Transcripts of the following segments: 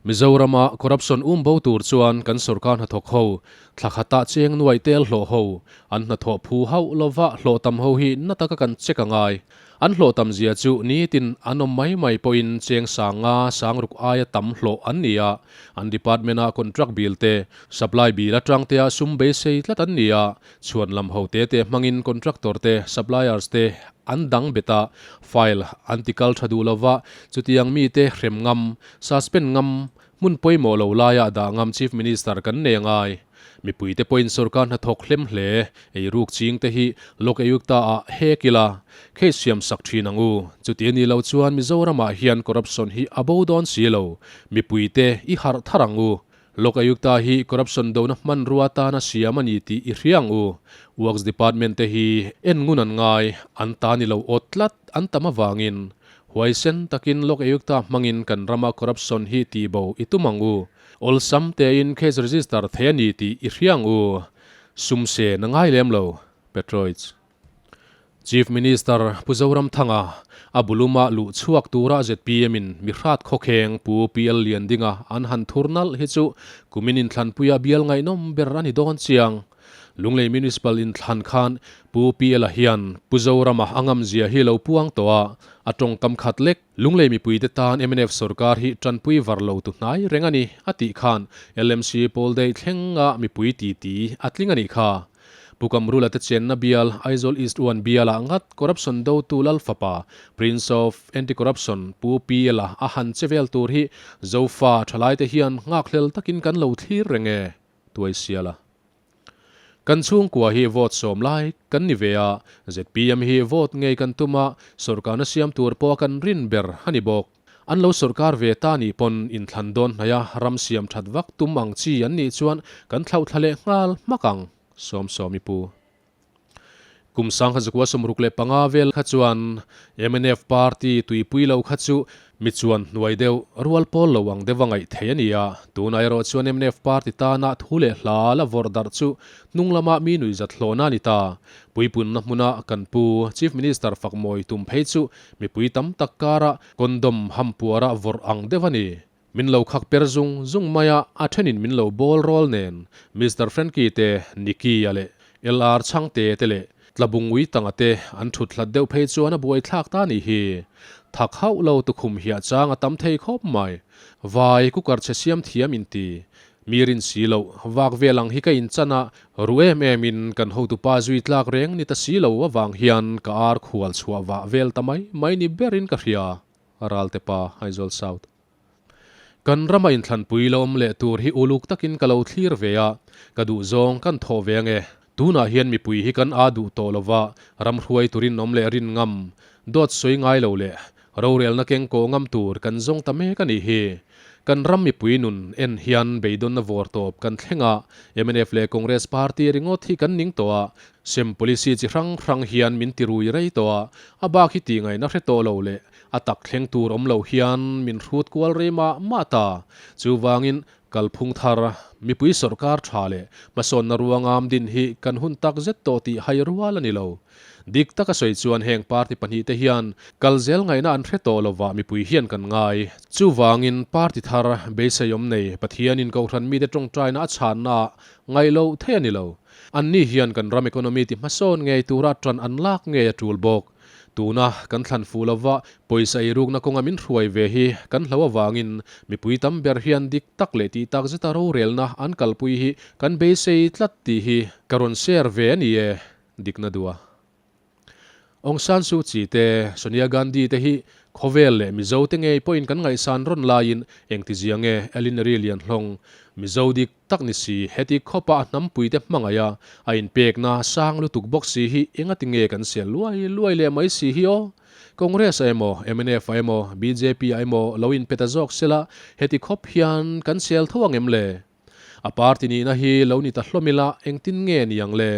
Mizorama corruption um bo tur chuan kan sorkar hnathawk ho thla khata cheng nuai tel hlawh ho an hnathawh phu hauh lova hlawh tam ho hi na taka kan check a ngai. An hlawh tam zia chu nitin an awm mai mai pawhin cheng sanga sangruk aia tam hlawh an ni a, an department a contract bill te, supply bill atang te a sum beisei tlat an ni a, chhuan lam ho te te hmangin contractor te, suppliers te an dang bet a, file an ti kal tha duh lova, chutiang mite hrem ngam, suspend ngam, hmun pawimawh lo laiah dah ngam Chief Minister kan nei a ngai. Mipuite pawhin sorkar hnathawk hlem hle, eiruk ching te hi lawk eiukta ah hek ila, case siam sak thin ang u. Chuti a nih loh chuan Mizoramah hian corruption hi a bo dawn si lo. Mipuite i harh thar ang u. Lawk eiukta hi corruption dona hmanrua tana siam a ni tih i hria ang u. Works department te hi en ngun an ngai, an ta ni lo awt tlat an tam avangin. Huaisen takin lawk eiukta hmangin kan rama corruption hi tihbo i tum ang u. Awlsam tein case register thei a ni tih i hria ang u. Sum se na ngai lem lo, Petroich. Chief Minister Pu Zoramthanga a buluma luh chhuak tura zpm in mi hrat khawkheng Pu PL Liandinga an han thur nalh hi chu kumin inthlanpuia bial ngaihnawm ber a ni dawn chiang. Lunglei Municipal inthlan khan Pu PL-a hian Pu Zorama a ngamzia hi lo puang tawh a, a tawngkam khat lek. Lunglei mipuite tan mnf sorkar hi tanpui var lo tu hnai reng a ni, a tih khan LMC pawl daih thlenga mipui titi a tling a nih kha. Pu Kamrula te chenna bial Aizawl East One bialah ngat corruption dotu lal fapa Prince of Anti-Corruption Pu PL-a a han che vel tur hi Zofa thalaite hian nghakhlel takin kan lo thlir reng e, Tuaisiala. Kan chhungkua hi vote sawm lai kan ni ve a, zpm hi vote ngei kan tum a, sawrkarna siam tur pawh a kan rin ber a ni bawk. An lo sawrkar ve ta nih pawn inthlan dawn hnaih a ram siam that vak tum ang chi an nih chuan kan thlauhthla leh nghal hmak ang, Sawmsawmi pu. Kum sangha zakua 65 vel kha chuan mnf party tuipui lo kha chu mi chuan hnuai deuh rual pawl lo ang deuh a ngaih theih a ni a, tunah erawh chuan mnf party tana thu leh hla la vawrh darh chu hnung lama mi nuihzat hlawhna a ni ta. Puipunna hmuna kan pu Chief Minister Fakmawi tum phei chu mipui tam tak kara condom hampuara vawrh ang deuh a ni. Min lo khak per zung zung mai a, a thenin min lo bawl rawl nen Mister Frankie te, Nicky-a leh LR Chhangte te leh Tlabung ui tanga te an thut hlat deuh phei chuan a buai thlak ta nih hi. Thak hauh lo tukhum hiah chang a tam thei khawp mai. Vai cooker chhe siam thiam in ti. Mi rin si loh, vak vel ang hi ka inchan a, ru em em in kan hotupa zui tlak reng ni ta si lo avang hian ka ar khual chhuah vah vel ta mai mai ni berin ka hria. Ralte pa, Aizawl South. Kan rama inthlanpui la awm leh tur hi uluk takin ka lo thlir ve a, ka duh zawng kan thawh ve ange. Tunah hian mipui hi kan aa duh tawh lova, ram hruai turin awm leh rin ngam, dawt sawi ngai lo leh rorelna keng kawh ngam tur kan zawng ta mek a nih hi. Kan ram mipui nun en hian beidawnna vawr tawp kan thleng a, mnf leh Congress party ringawt hi kan ning tawh a, sem policy chi hrang hrang hian min ti rui rei tawh a, a bak hi tih ngaihna hre tawh lo leh A tak thleng tur awm lo hian min hrut kual rei mah mah ta. Chuvangin, kalphung thar, mipui sawrkar tha leh hmasawnna ruangam din hi kan hun tak zet tawh tih hai rual a ni lo. Dik taka sawi chuan heng party pahnihte hian kal zel ngaihna an hre tawh lovah mipui hian kan ngai. Chuvangin, party thar beiseiawm nei Pathianin Kohhran mite tawngtaina a chhannaah ngaih loh theih a ni lo. Anni hian kan ram economy ti hmasawn ngei tura tan an lak ngei a tul bawk. Tuna kan thlan fuh lova pawisa eirukna kawnga min hruai ve hi kan hlo avangin mipui tam ber hian dik tak leh tih tak zeta rorelna an kalpui hi kan beisei tlat tih hi ka rawn share ve a ni e, dikna dua. Aung San Suu Kyi te, Sonia Gandhi te hi khawvel leh Mizo te ngei pawhin kan ngaihsan rawn laiin engtizia nge Elinary Lianhlawng Mizo dik Tak ni si, heti khawpa a hnampuite hmangaih a, a inpekna sang lutuk bawk si hi engati nge kan sial luai luai leh mai si hi aw? Congress a emaw, mnf a emaw, bjp a emaw lo inpe ta zawk sela heti khawp hian kan sial tho ang em le? A party nihna hi lo ni ta hlawm ila engtin nge ni ang le?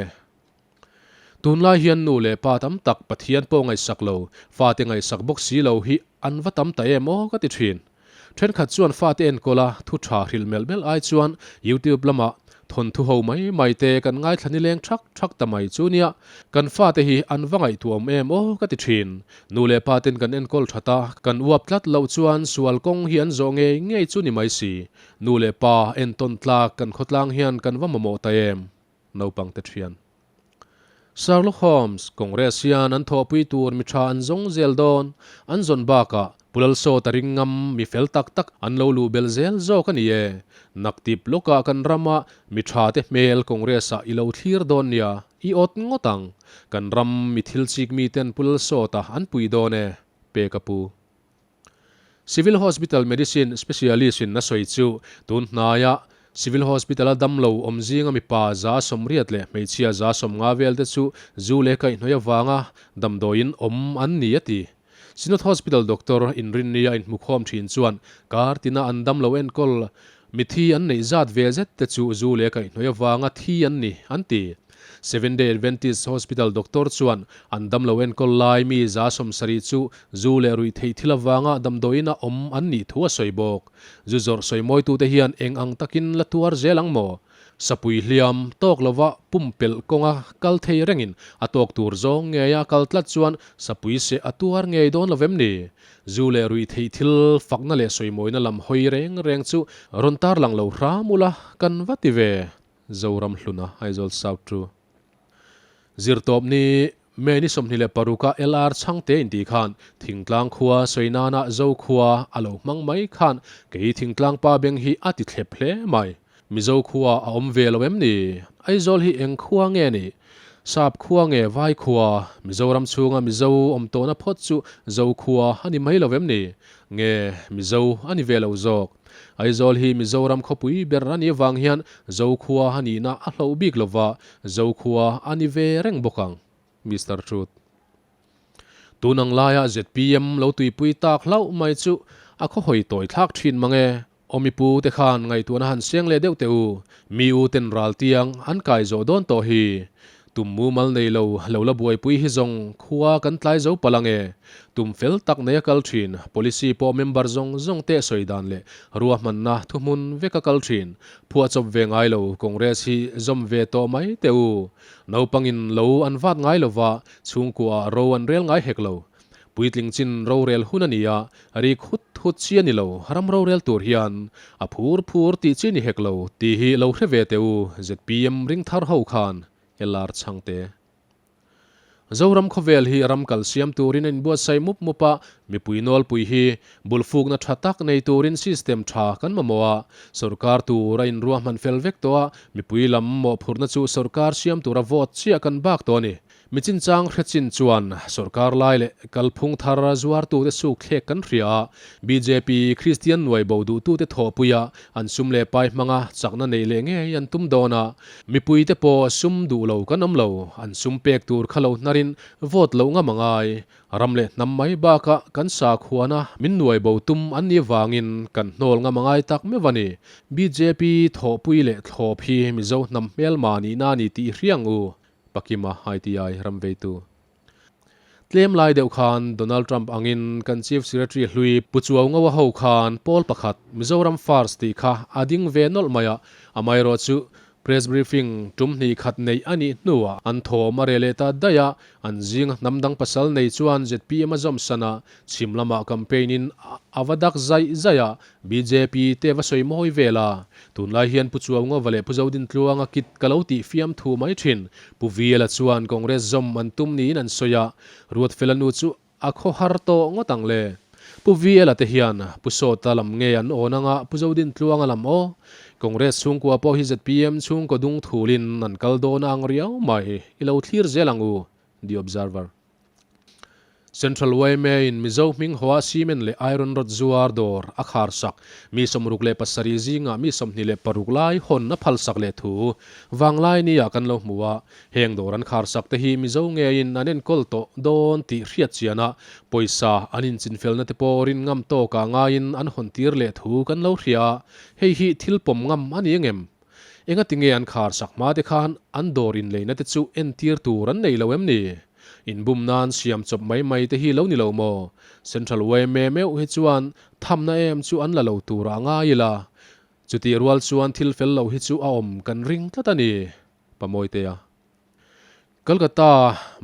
Tunlai hian nu leh pa tam tak Pathian pawh ngaihsak lo, fate ngaihsak bawk si lo hi an va tam ta em aw ka ti thin. Thenkhat chuan fate enkawl a, thu tha hrilh melh melh ai chuan YouTube lamah Thawnthu ho mai mai te kan ngaithla nileng thak thak ta mai chu nia. Kan fate hi an va ngaihtuah awm em aw ka ti thin. Nu leh pa ten kan enkawl that a, kan uap tlat loh chuan sual kawng hi an zawh ngei ngei chu ni mai si. Nu leh pa entawn tlak kan khawtlang hian kan va mamawh ta em? Naupang te thian. Sherlock Holmes, Congress hian an thawhpui tur mi tha an zawng zel dawn. An zawn bakah Pu Lalsawta ring ngam mi fel tak tak an lo luh belh zel zawk a ni e. Naktip lawkah kan rama mi tha te hmel Congress-ah i lo thlir dawn nia, i awt ngawt ang. Kan ram mi thil chik miten Pu Lalsawta an pui dawn e, pek a pu. Civil Hospital Medicine Specialist in a sawi chu tun hnaia Civil Hospital a damlo awm zinga mipa 180 leh hmeichhia 150 vel te chu zu leh kaihhnawih avanga damdawiin awm an ni a ti. Synod Hospital Doctor inrinnia inhmukhawm thin chuan kar tina an damlo enkawl mithi an neih zat ve zet te chu zu leh kaihhnawih avanga thi an ni an ti. Seven Day Adventist Hospital Doctor chuan an damlo enkawl lai mi 70 chu Zu leh ruih theih thil avanga damdawiin a awm an nih thu a sawi bawk. Zu zawrh sawi mawitute hian eng ang takin la tuar zel ang maw? Sapui hliam tawk lova pumpelh kawnga kal thei rengin a tawk tur zawng ngeia kal tlat chuan sapui seh a tuar ngei dawn lovem ni? Zu leh ruih theih thil fakna leh sawimawina lam hawi reng reng chu rawn tarlang lo hram ula kan va ti ve. Zoram hluna Aizawl South chu. Zirtawp ni May ni 26 a LR Chhangte intih khan Thingtlang khua sawi nana Zo khua a lo hmang mai khan kei Thingtlang pa beng hi a ti thlep hle mai. Mizo khua a awm ve lo em ni? Aizawl hi eng khua nge ni? Sap khua nge Vai khua? Mizoram chhunga Mizo awm tawhna phawt chu Zo khua a ni mai lo em ni? Nge Mizo a ni ve lo zawk? Aizawl hi Mizoram khawpui ber a nih avang hian Zokhua a nihna a hloh bik lova, Zokhua a ni ve reng bawk ang. Mister Truth. Tun ang laia zpm lo tuipui tak hlauh mai chu a khawhawi tawi thlak thin mang e. Aw mipu te khan ngaihtuahna han seng leh deuh teh u. Mi u ten ral tiang an kai zawh dawn tawh hi. Tum mumal nei lo lo la buaipui hi zawng khua kan tlai zo palh ang e. Tum fel tak nei a kal thin, policy pawh member zawng zawng te sawi dan leh ruahmanna thuhmun vek a kal thin. Phuahchawp ve ngai lo Congress hi zawm ve tawh mai teh u. Naupangin lo an vat ngai lova, chhungkuaah ro an rel ngai hek lo. Puitling chin rorel hun a ni a, rik hut hut chi a ni lo, ram rorel tur hian a phur phur tih chi ni hek lo tih hi lo hre ve teh u, zpm ring thar ho khan LR Chhangte. Zoram khawvel hi ram kal siam turin a inbuatsaih mup mup a, mipui nawlpui hi bulfukna tha tak nei turin system tha kan mamawh a, sorkar tur a inruahman fel vek tawh a, mipui lam mawhphurhna chu sorkar siam tura vote chiah kan bak tawh a ni. Mi chinchang hre chin chuan sorkar lai leh kalphung thar zuartute suk thlek kan hria a, bjp Kristian nuai bo duhtute thawhpuia an sum leh pai hmanga chakna neih leh ngei an tum dawn a, mipuite pawh sum duh lo kan awm lo, an sum pek tur kha lo hnarin vote loh ngam a ngai. Ram leh hnam mai bakah kan sakhuana min nuai bo tum an nih vangin kan hnawl ngam a ngai tak meuh a ni. Bjp thawhpui leh thlawp hi Mizo hnam hmelma nihna a ni tih i hria ang u. Pakima ITI ram veitu. Tlem lai deuh khan Donald Trump angin kan Chief Secretary hlui Pu Chuau Ngoa ho khan pawl pakhat Mizoram First tih kha a ding ve nawlh mai a, amaherawh chu Press briefing tum hnih khat neih a nih hnuah an thawm a reh leh ta daih a, an zinga hnam dang pasal nei chuan zpm a zawm san a, chhim lamah campaign in a va dak zaih zaih a, Bjp te va sawi mawi vel a, tunlai hian Pu Chuaungova leh Pu Zodintluanga kit ka lo tih fiam thu mai thin. Pu Viela chuan Congress zawm an tum niin an sawi a, Ruatfela nu chu a khaw har tawh ngawt ang le. Pu Viela te hian Pu Sawta lam nge an awn anga Pu Zodintluanga lam aw? Congress chhungkua pawh hi zpm chhungkaw dung thulin an kal dawn a ang riau mai, i lo thlir zel ang u, The Observer. Central yma in Mizo hming hoa cement leh iron rod zuar dawr a khar sak. Mi 67 zingah mi 26 lai hawn a phal sak leh thu vanglai nia kan lo hmu a. Heng dawr an khar sak te hi Mizo ngeiin an enkawl tawh dawn tih hriat chian a, pawisa an inchinfelna te pawh rin ngam tawkah ngaiin an hawn tir leh thu kan lo hria a. Hei hi thil pawm ngam a ni angem? Engati nge an khar sak hma te khan an dawr inleina te chu entir tur an nei lo em ni? Inbum nan siam chawp mai mai te hi lo ni lo maw? Central yma meuh hi chuan thamna em chu an la lo tur ah ngai ila. Chutih rual chuan thil fel lo hi chu a awm kan ring tlat a ni, Pamoitea. Kolkata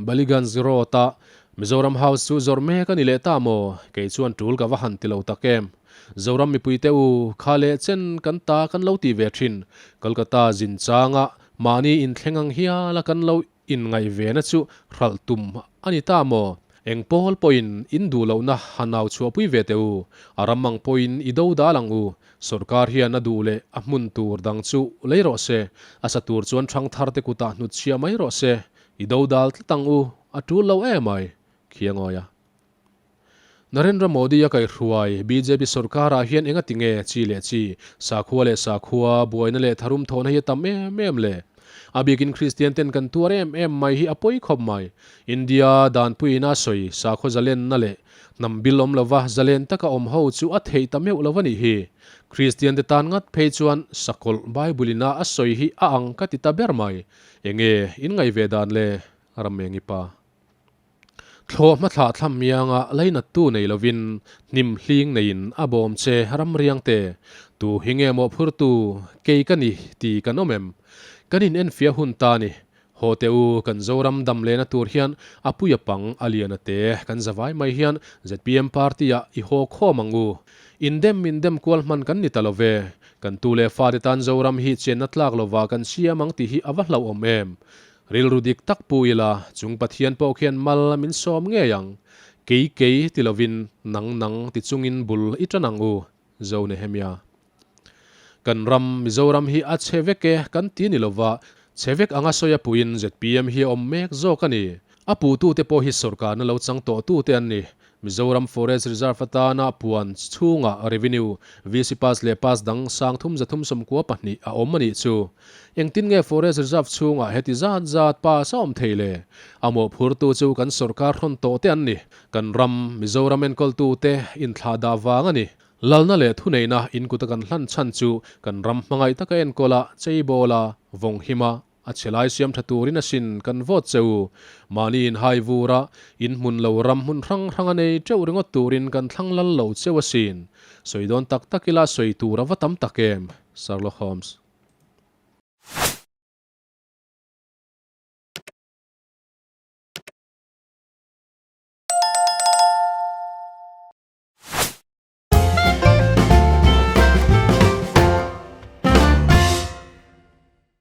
Ballygunge Road-a Mizoram House chu zawrh mek a ni leh ta maw? Kei chuan tul ka va han ti lo tak em. Zoram mipuite u, kha leh chen kan ta kan lo ti ve thin. Kolkata zin changa mahni inthleng ang hiala kan lo Inngaih vena chu hralh tum a ni ta maw? Eng pawl pawhin in duh lohna han au chhuahpui ve teh u. A ram ang pawhin i do dal ang u. Sawrkar hian a duh leh a hmun tur dang chu lei rawh se. A sa tur chuan ṭhangthar te kutah hnutchhiah mai rawh se. I do dal tlat ang u. A ṭul lo emai. Khiangawi a. Narendra Modi a kaihhruai bjp sorkarah hian enga ti nge chi leh chi, sakhua leh sakhua, buaina leh tharum thawhna hi a tam em em le? A bikin Kristian ten kan tuar em em mai hi a pawi khawp mai. India danpuiin a sawi sakhaw zalenna leh hnam bil awm lova zalen taka awm ho chu a theih ta meuh lo a nih hi. Kristian te tan ngat phei chuan sakawlh Bible ina a sawi hi a ang ka ti ta ber mai. Enge in ngaih ve dan le Ramengi pa? Thlawh hmathlah thlam mianga lainattu nei lovin hnim hling neiin a bawm che ram riang te. Tu hi nge mawhphurtu kei ka ni ti kan awm em? Kan in enfiah hun ta ni. Haw teh u, kan Zoram dam lehna tur hian a pui a pang a lian a te kan zavai mai hian zpm party ah i haw khawm ang u. Indem indem kual hman kan ni ta lo ve. Kan tu leh fate tan Zoram hi chenna tlak lovah kan siam ang tih hi a va hlauhawm em? Rilru dik tak pu ila, chung Pathian pawh khian mal min sawm ngei ang. Kei kei ti lovin nang nang ti chungin bul i tan ang u, Zo Nehemia. Kan ram Mizoram hi a chhe vek e kan ti ni lova, chhe vek anga sawi a puin zpm hi a awm mek zawk a ni. A puhtute pawh hi sawrkarna lo chang tawhtute an ni. Mizoram Forest Reserve atana puan chhungah Revenue, VC Pass leh Pass dang 3392 a awm a nih chu. Engtin nge Forest Reserve chhungah heti zat zat pass a awm thei le? A mawhphurtu chu kan sawrkar hrawn tawh te an ni. Kan ram, Mizoram enkawltute inthlahdah vang a ni. Lalna leh thuneihna inkuta kan hlan chhan chu kan ram hmangaih taka enkawla, cheibawla, vawnghima, A chhe lai siam tha turin a sin kan vote che u. Mahni in hai vur a, in hmun lo ram hmun hrang hrang a nei teuh ringawt turin kan thlang lal lo cheu asin. Sawi dawn tak tak ila sawi tur a va tam tak em? Sherlock Holmes.